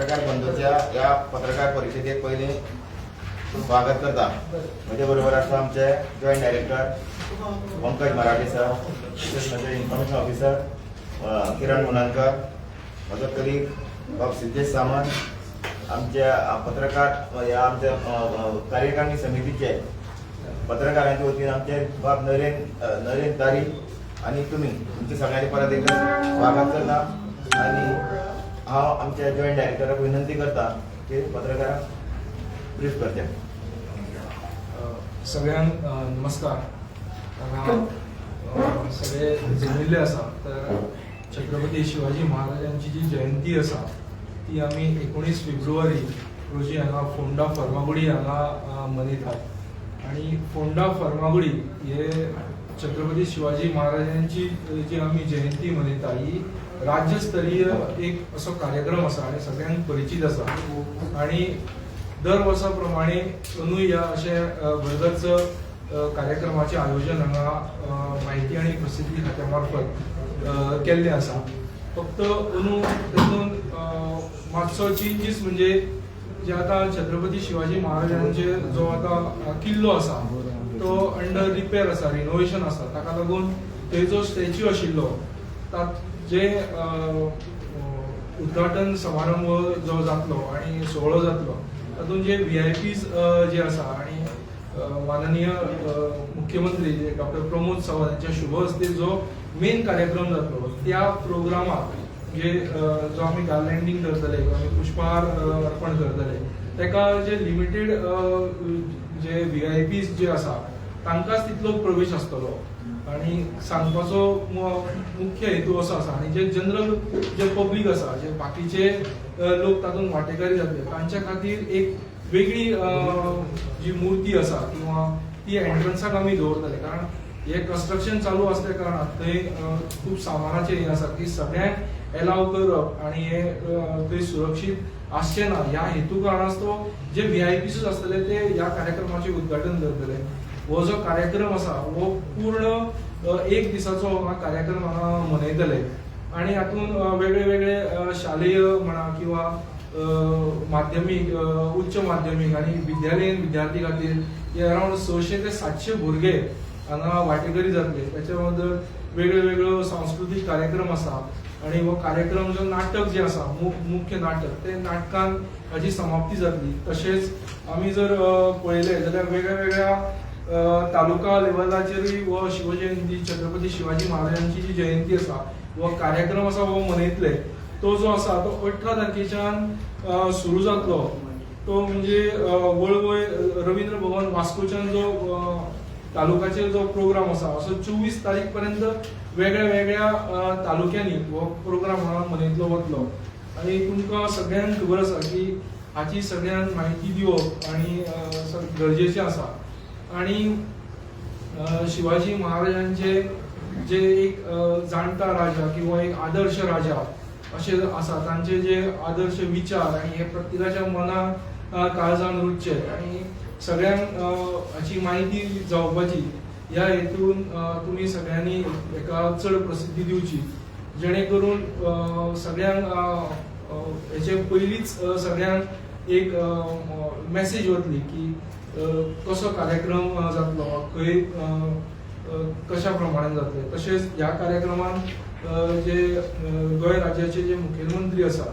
पत्रकार बंधूच्या ह्या पत्रकार परिशदेक पयलीं स्वागत करता. म्हजे बरोबर आसा आमचे जॉयंट डायरेक्टर पंकज मराठे सर, तशेंच म्हजे इन्फॉर्मेशन ऑफिसर किरण मुनालकर, म्हजो कलीग बाब सिद्धेश सामंत, आमच्या पत्रकार ह्या आमच्या कार्यकारिणी समितीचे पत्रकारांच्या वतीन आमचे बाब नरेन तारी आणि तुम्ही, तुमचे सगळ्यांनी परत एकदा स्वागत करता आणि हांव आमच्या जॉयंट डायरेक्टराक विनंती करता की पत्रकारांक ब्रीफ करचे. सगळ्यांक नमस्कार. हांगा सगळे जमिल्ले आसा तर छत्रपती शिवाजी महाराजांची जी जयंती आसा ती आमी 19 फेब्रुवारी रोजी हांगा फोंडा फर्मागुडी हांगा मनयतात आणि फोंडा फर्मागुडी हे छत्रपती शिवाजी महाराजांची जी आमी जयंती मनयता ही राज्यस्तरीय एक असो कार्यक्रम आसा आणि सगळ्यांक परिचीत आसा. आणि दर वर्सा प्रमाणे अंदूय ह्या अशे भरगच्च कार्यक्रमाचें आयोजन हांगा म्हायती आनी प्रसिद्धी खात्या मार्फत केल्लें आसा. फक्त अंदू तातूंत मातसो चेंजीस म्हणजे जे आतां छत्रपती शिवाजी महाराजांचे जो आतां किल्लो आसा तो अंडर रिपेर आसा, रिनोवेशन आसा. ताका लागून थंय जो स्टॅच्यू आशिल्लो तात जे अ, अ, उद्घाटन समारंभ जो जातलो आणि सुवाळो जातलो तातूंत जे व्हीआयपीज जे आसा आणि माननीय मुख्यमंत्री जे डॉक्टर प्रमोद सावंत यांच्या शुभ हस्ते जो मेन कार्यक्रम जातलो त्या प्रोग्रामाक म्हणजे जो आमी गार्लँडींग करतले किंवा आमी पुष्पहार अर्पण करतले ताका जे लिमिटेड जे व्हीआयपीज जे आसा तांकांच तितलो प्रवेश आसतलो. आणि सांगपाचो मुख्य हेतू असो आसा आणि जे जनरल जे पब्लीक आसा, जे बाकीचे लोक तातूंत वांटेकारी जातले, तांच्या खातीर एक वेगळी जी मूर्ती आसा किंवा ती एंट्रन्साक आमी दवरतले, कारण हे कन्स्ट्रक्शन चालू आसल्या कारणान थंय खूब सामानाचें हें आसा की सगळ्यांक एलाव करप आणि हे थंय सुरक्षीत आसचें ना. ह्या हेतू कारणास्तव जे व्हीआयपीसूच आसतले ते ह्या कार्यक्रमाचें उद्घाटन करतले. हो जो कार्यक्रम आसा हो पूर्ण एक दिसाचो हा कार्यक्रम हांगा मनयतले आणि हातूंत वेगळे वेगळे शालेय म्हणा किंवा माध्यमीक, उच्च माध्यमीक आणि विद्यालयीन विद्यार्थी खातीर हे अरावंड 600 ते 700 भुरगे हांगा वांटेकरी जातले. त्याच्या बद्दल वेगळे वेगळ्यो सांस्कृतीक कार्यक्रम आसा आणि हो कार्यक्रम जो नाटक जे आसा, मुख्य नाटक, ते नाटकान हाजी समाप्ती जातली. तशेंच आमी जर पळयलें जाल्यार वेगळ्या वेगळ्या तालुका लेवलाचेरूय हो शिवजयंती, छत्रपती शिवाजी महाराजांची जी जयंती आसा, हो कार्यक्रम आसा हो मनयतले. तो जो आसा तो 18 तारखेच्यान सुरू जातलो. तो म्हणजे वळवय रवींद्र भवन वास्कोच्यान जो तालुकाचेर जो प्रोग्राम आसा असो 24 तारीख पर्यंत वेगळ्या वेगळ्या तालुक्यांनी हो प्रोग्राम हांगा मनयतलो वतलो. आनी तुमकां सगळ्यांक खबर आसा की हाची सगळ्यांक म्हायती दिवप आनी गरजेचें आसा. आणि शिवाजी महाराजांचे जे एक जाणता राजा किंवा एक आदर्श राजा अशे आसा, तांचे जे आदर्श विचार आणि हे प्रत्येकाच्या मनात काळजान रुजचे आणि सगळ्यांक हाची म्हायती जावपाची ह्या हेतून तुमी सगळ्यांनी हेका चड प्रसिद्धी दिवची, जेणे करून सगळ्यांक अ, अ, हेचे पयलींच सगळ्यांक एक मॅसेज वतली की कसो कार्यक्रम जातलो, खंय कशा प्रमाणे जातले. तशेंच ह्या कार्यक्रमान जे गोंय राज्याचे जे मुखेलमंत्री आसा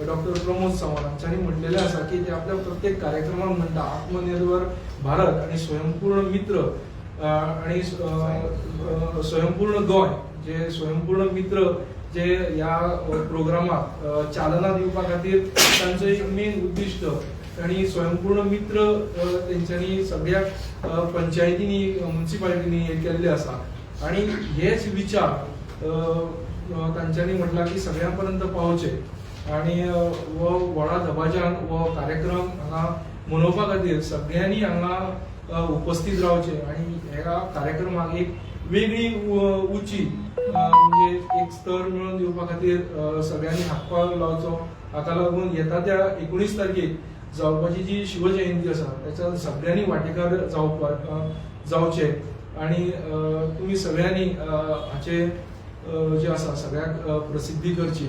डॉक्टर प्रमोद सावंत हांच्यांनी म्हटलेलें आसा की ते आपल्या प्रत्येक कार्यक्रमात म्हणटा आत्मनिर्भर भारत आणि स्वयंपूर्ण मित्र आणि स्वयंपूर्ण गोंय, जे स्वयंपूर्ण मित्र जे ह्या प्रोग्रामाक चालना दिवपा खातीर तांचो एक मेन उद्दिश्ट आणि स्वयंपूर्ण मित्र तेंच्यांनी सगळ्या पंचायतींनी, म्युन्सिपालिटींनी हे केल्ले आसा. आणि हेच विचार अ, अ, तांच्यांनी म्हटलां की सगळ्यां पर्यंत पावचे आणि हो व्हडा दबाज्यान हो कार्यक्रम हांगा मनोवपा खातीर सगळ्यांनी हांगा उपस्थित रावचे आणि ह्या कार्यक्रमाक एक वेगळी उंची म्हणजे एक स्तर मेळोवन दिवपा खातीर सगळ्यांनी हातभार लावचो. हाका लागून येता त्या 19 तारखेक जावपाची जी शिवजयंती आसा त्याच्या सगळ्यांनी वांटेकार जावपा जावचे आणि तुमी सगळ्यांनी हाचे जे आसा सगळ्याक प्रसिद्धी करची.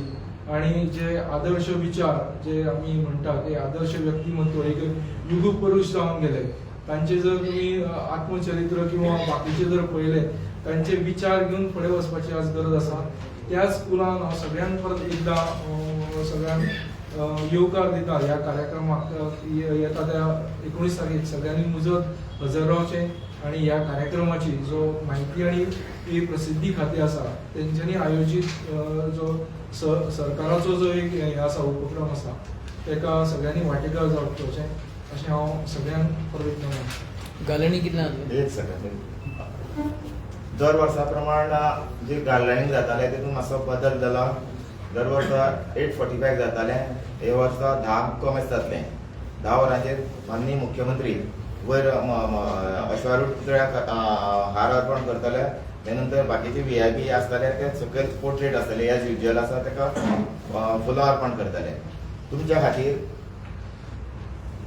आणि जे आदर्श विचार जे आमी म्हणटा ते आदर्श व्यक्तिमत्व एक युगपुरुष जावन गेले. तांचे जर तुमी आत्मचरित्र किंवा बाकीचे जर पळयले, तांचे विचार घेवन फुडें वचपाची आज गरज आसा. त्याच स्कुलान हांव सगळ्यांक परत एकदां सगळ्यांक येवकार दिता ह्या कार्यक्रमाक. येता त्या 19 तारखेक सगळ्यांनी मुजत हजर रावचें आणि ह्या कार्यक्रमाची जो म्हायती आणि ही प्रसिद्धी खातें आसा तेंच्यांनी आयोजीत जो सरकाराचो जो एक हे आसा, उपक्रम आसा, तेका सगळ्यांनी वांटेकार जावचें अशें हांव सगळ्यांक परत एकदां म्हणटा. घालणी कितले जातली? एक सेकंड. दर वर्सा प्रमाण जे गार्डनिंग जातालें तितून मातसो बदल जाला. दर वर्सा 8:45 जातालें, हे वर्सा 10 कमेच जातलें. 10 वरांचेर माननीय मुख्यमंत्री वयर अश्वारूढ पुतळ्याक हार अर्पण करतले. ते नंतर बाकीचे व्हीआयपी आसतले ते सकयल पोर्ट्रेट आसतले, एज युजल आसा, ताका फुलां अर्पण करतले. तुमच्या खातीर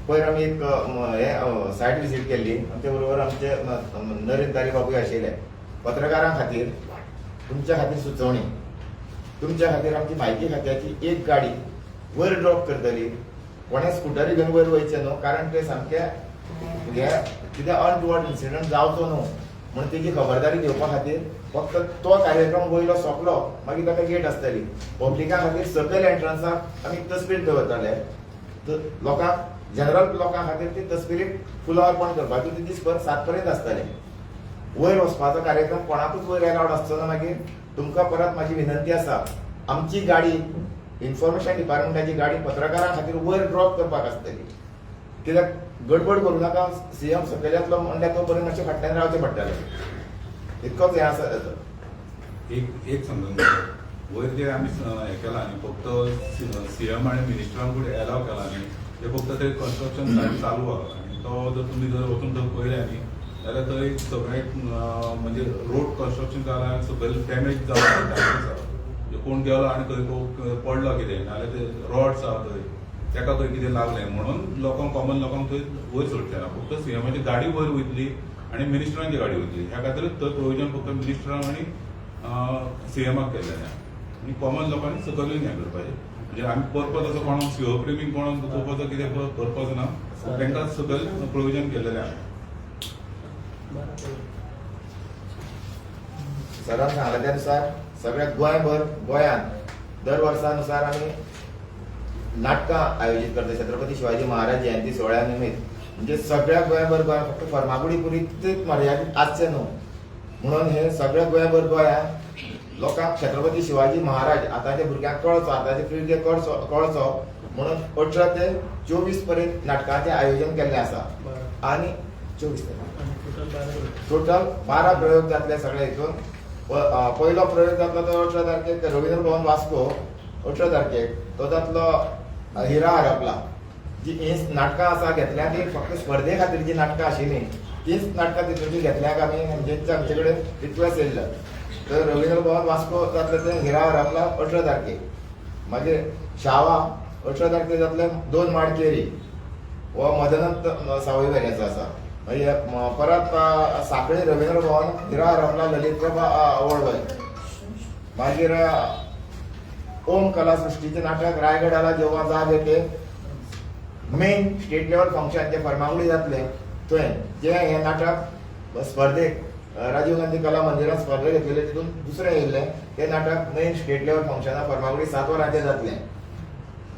पयर आमी एक हे सायट विजीट केल्ली. आमच्या बरोबर आमचे नरेंद्र तारी बाबूय आशिल्ले. पत्रकारां खातीर, तुमच्या खातीर सुचोवणी, तुमच्या खातीर आमची म्हायती खात्याची एक गाडी वयर ड्रॉप करतली. कोणें स्कुटरी घेवन वयर वयचें न्हू, कारण ते सामके हे कितें अनटुवर्ड इन्सिडंट जावचो न्हू म्हणून तेजी खबरदारी घेवपा खातीर फक्त तो कार्यक्रम वयलो सोंपलो मागीर ताका गेट आसतली. पब्लिका खातीर सकयल एंट्रन्साक आमी तस्बीर दवरतले. तर लोकांक, जनरल लोकां खातीर ती तस्बिरीक फुलां अर्पण करपाची ती दीसभर 7 पर्यंत आसतले. वयर वचपाचो कार्यक्रम कोणाकूच वयर एलावड आसचो ना. मागीर तुमकां परत म्हाजी विनंती आसा, आमची गाडी, इन्फॉर्मेशन डिपार्टमेंटाची गाडी पत्रकारां खातीर वयर ड्रॉप करपाक आसतली. कित्याक गडबड करूं नाका. सीएम सकयल येतलो म्हणल्यार तो पर्यंत मातशें फाटल्यान रावचें पडटलें. इतकोच हें आसा तेजो. एक एक समजून घेता. वयर जे आमी हें केलां न्ही, फक्त सीएम आनी मिनिस्टरांकूच एलाव केला न्ही, ते फक्त ते कन्स्ट्रक्शन सायट चालू आहा. आनी तो जर तुमी जर वचून जर पळयलें न्ही जाल्यार थंय सगळें म्हणजे रोड कन्स्ट्रक्शन जालां आनी सकयल डॅमेज जावपाचो चान्सीस आसा. म्हणजे कोण गेलो आनी खंय पडलो कितें, नाल्यार ते रॉड्स आहा थंय, ताका खंय कितें लागलें म्हणून लोकांक, कॉमन लोकांक थंय वयर सोडचें ना. फक्त सीएमाची गाडी वयर वयतली आनी मिनिस्टरांची गाडी वयतली. ह्या खातीर थंय प्रोविजन फक्त मिनिस्टरांक आनी सीएमाक केल्लें आनी कॉमन लोकांनी सकयल हें करपाचें. म्हणजे आमी पर्पज असो कोणाक शिवप्रेमीक कोणाक दुखोवपाचो कितें पर्पज ना. तांकां सकयल प्रोविजन केल्लेलें आहा. सरान सांगलें त्या नुसार सगळ्या गोंयभर गोंयांत दर वर्सा नुसार आमी नाटकां आयोजीत करता छत्रपती शिवाजी महाराज जयंती सुवाळ्या निमित्त. म्हणजे सगळ्या गोंयभर गोंयांत, फक्त फर्मागुडी पुरतीच मर्यादीत आसचें न्हू म्हणून हे सगळ्या गोंयभर गोंयांत लोकांक छत्रपती शिवाजी महाराज आतांच्या भुरग्यांक कळचो, आतांचे पिळगेक कळचो कळचो म्हणून 18 ते 24 पर्यंत नाटकाचें आयोजन केल्लें आसा. आनी 24 तारखेर टोटल 12 प्रयोग जातले सगळे. हितून पयलो प्रयोग जातलो तो 18 तारखेक रवींद्र भवन वास्को, 18 तारखेक तो जातलो हिरा हरपला. जी ही नाटकां आसा घेतल्या ती फक्त स्पर्धे खातीर जी नाटकां आशिल्लीं तीच नाटकां तितूंतली घेतल्याक आमी, म्हणजे आमचे कडेन रिक्वेस्ट येयल्लो. तर रवींद्र भवन वास्को जातलें तें हिरा हरपला 18 तारखेक. मागीर शावा 18 तारखेक जातलें दोन माडकेरी, हो मदनंत सावयवेऱ्याचो आसा. मागीर परत साखळी रवींद्र भवन हिरा हरपला ललितप्रभा वळवय. मागीर ओम कला सृष्टीचें नाटक रायगडाला जेव्हा जाग येते, मेन स्टेट लेवल फंक्शन जे फर्मागुडी जातलें थंय, जे हें नाटक स्पर्धेक राजीव गांधी कला मंदिरात स्पर्धा घेतलेले, तितून दुसरें येयल्लें तें नाटक मेन स्टेट लेवल फंक्शनाक फर्मागुडी 7 वरांचेर जातलें.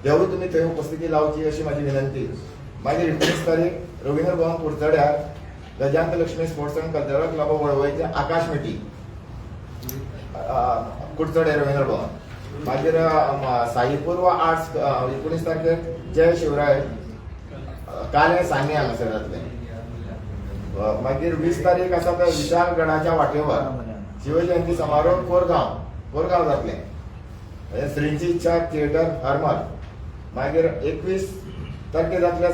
तेवूय तुमी थंय उपस्थिती लावची अशी म्हाजी विनंती. मागीर 19 तारीख रवींद्र भवन कुडचड्यार Gajant Lakshmi sports and cultural club वळवयचें आकाश मिटी, कुडचडे रवींद्र भवन. मागीर साईपूर्व आर्ट्स 19 तारखेर जय शिवराय कालें सांगें हांगासर जातलें. मागीर 20 तारीख आसा तो विशाल गडाच्या वाटेवर शिवजयंती समारोह कोरगांव, कोरगांव जातलें, हे श्रींची इच्छा थिएटर हरमल. मागीर 21 तारखे जातले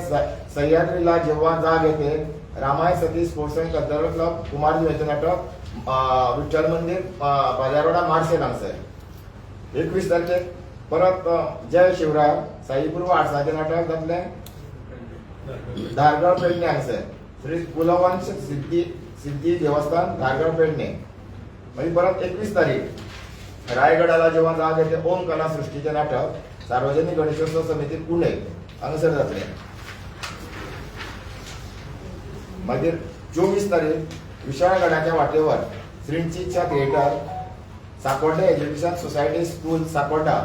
सह्याद्रीला जेव्हा जाग येते, रामाय सती स्पोर्ट्स अँड कल्चरल क्लब कुमारजुवेचें नाटक विठ्ठल मंदिर बाजारवाडा मार्सेल हांगसर 21 तारखेक. परत जय शिवराय साईपूर्व आर्ट्साचें नाटक जातलें धारगळ पेडणे हांगसर श्री कुलवंश सिद्धी सिद्धी देवस्थान धारगळ पेडणे. मागीर परत 21 तारीख रायगडाला जेव्हा जाग येते ओम कला सृष्टीचें नाटक सार्वजनिक गणेशोत्सव समिती पुणे हांगासर जातलें. मागीर 24 तारीख विशाळगडाच्या वाटेवर श्रींचीच्या theatre, Sakorda education society school, Sakorda.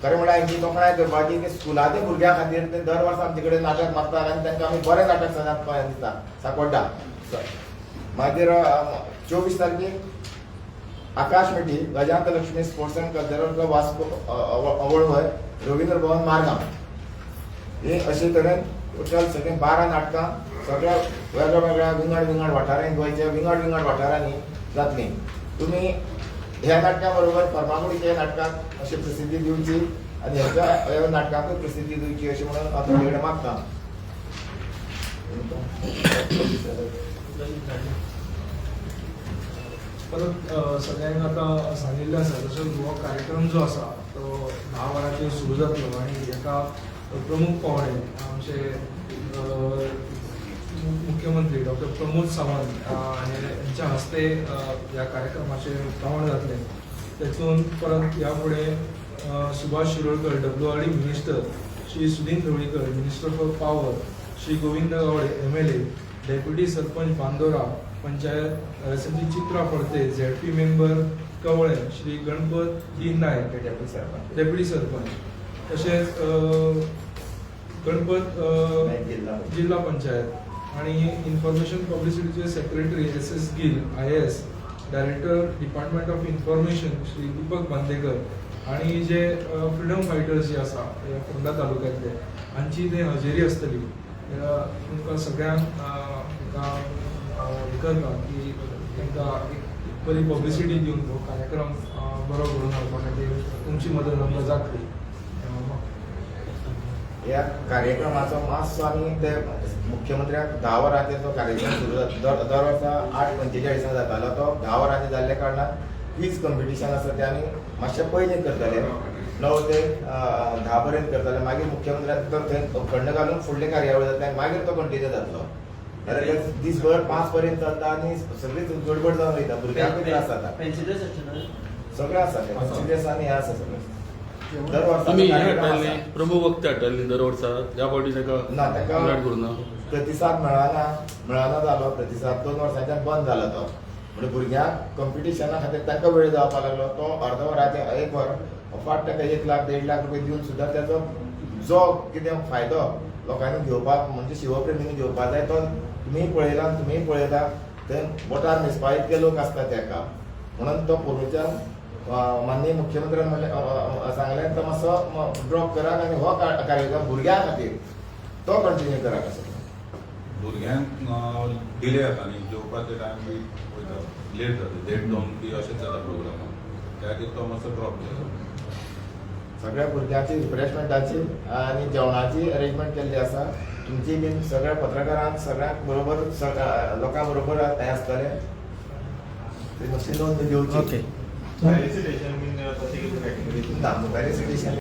खरें म्हणल्यार हांची तोखणाय करपाची की स्कुलाच्या भुरग्यां खातीर ते दर वर्सा आमचे कडेन नाटक मागतात आनी तांकां आमी बरें नाटक सदांच दिता साकोड्डा. मागीर 24 तारखेक Akash Mithi, Gajant Lakshmi sports and cultural club, Vasco, अवळवय, रवींद्र भवन, मारगांव. हे अशे तरेन टोटल सगळीं 12 नाटकां सगळ्या वेगळ्या वेगळ्या विंगड विंगड वाठारांनी, गोंयच्या विंगड विंगड वाठारांनी जातलीं. तुमी ह्या नाटकां बरोबर फर्मागुडीच्या नाटकाक अशी प्रसिद्धी दिवची आनी ह्याच्या ह्या नाटकाकूय प्रसिद्धी दिवची अशें म्हणून हांव तुमचे कडेन मागता. परत सगळ्यांक आतां सांगिल्लें आसा तसोच हो कार्यक्रम जो आसा तो 10 वरांचेर सुरू जातलो आनी हेका प्रमुख पावणे आमचे मुख्यमंत्री डॉक्टर प्रमोद सावंत हे हेंच्या हस्ते ह्या कार्यक्रमाचें उक्तावण जातलें. तेतून परत ह्या फुडें Subhash Shirodkar, WRD minister, Shri Sudin Dhavalikar, minister for power, Shri Govind Gawade, MLA, deputy sarpanch Bandora panchayat, Shrimati Chitra Phadte, ZP member Kavlem, Shri Ganpat D Naik, deputy sarpanch. Deputy sarpanch, तशेंच गणपत जिल्हा जिल्हा पंचायत आणि information पब्लिसिटीचे secretary S S Gill, IAS, director department of information Shri Deepak Bandekar आणि जे freedom fighters जे आसा ह्या फोंडा तालुक्यांतले हांची ते हजेरी आसतली. तुमकां सगळ्यांक हेका हें करता की तांकां एक बरी पब्लिसिटी दिवन हो कार्यक्रम बरो घडोवन हाडपा खातीर तुमची मदत आमकां जातली. ह्या कार्यक्रमाचो मातसो आमी ते मुख्यमंत्र्याक 10 वरांचेर तो कार्यक्रम सुरू जाता. दर दर वर्सा 8:45 जातालो, तो 10 वरांचेर जाल्ल्या कारणान क्वीज कंपिटिशन आसा तें आमी मातशें पयलीं करतले, 9 ते 10 पर्यंत करतले. मागीर मुख्यमंत्र्याक तो थंय खंड घालून फुडले कार्यावळ जातले आनी मागीर तो कंटिन्यू जातलो. नाजाल्यार दीसभर 5 पर्यंत चलता आनी सगळीच गडबड जावन वयता, भुरग्यांकूय त्रास जाता. फॅन्सी ड्रेस आसचे न्हय? सगळें आसा, फॅन्सी ड्रेस आनी हें आसा सगळें. दर वर्सा तुमी हे कार्यक्रम हाडटाले आसा. प्रमुख वक्ते हाडटाले दर वर्सा, ह्या फावटी ताका ना, ताका इन्वायट करूं ना? प्रतिसाद मेळना, मेळना जालो प्रतिसाद. 2 वर्सांच्यान बंद जालो तो. म्हणजे भुरग्यांक कंपिटिशना खातीर तांकां वेळ जावपाक लागलो. तो अर्द वराचें एक वर फाट ताका 1 लाख 1.5 लाख रुपये दिवन सुद्दां तेजो जो कितें फायदो लोकांनी घेवपाक, म्हणजे शिवप्रेमींनी घेवपाक जाय, तो तुमी पळयला, तुमीय पळयता, थंय बोटार मेजपा इतके लोक आसता तेका. म्हणून तो पोरूंच्यान माननीय मुख्यमंत्र्यान म्हणलें, सांगलें, तो मातसो ड्रॉप करात आनी हो कार्यक्रम भुरग्यां खातीर तो कंटिन्यू करात असो. भुरग्यांक डिले जाता न्ही, जेवपाचे टायम बी वयता, लेट जाता, देड दोन बी अशेंच जाता प्रोग्रामाक. त्या खातीर तो मातसो ड्रॉप जाता. सगळ्या भुरग्यांची रिफ्रेशमेंटाची आनी जेवणाची अरेंजमेंट केल्ली आसा. तुमची बीन सगळ्या पत्रकारांक सगळ्यांक बरोबर लोकां बरोबर हें आसतलें. ती मातशी नोंद घेवची. ओके. ना, फेलिसिटेशन.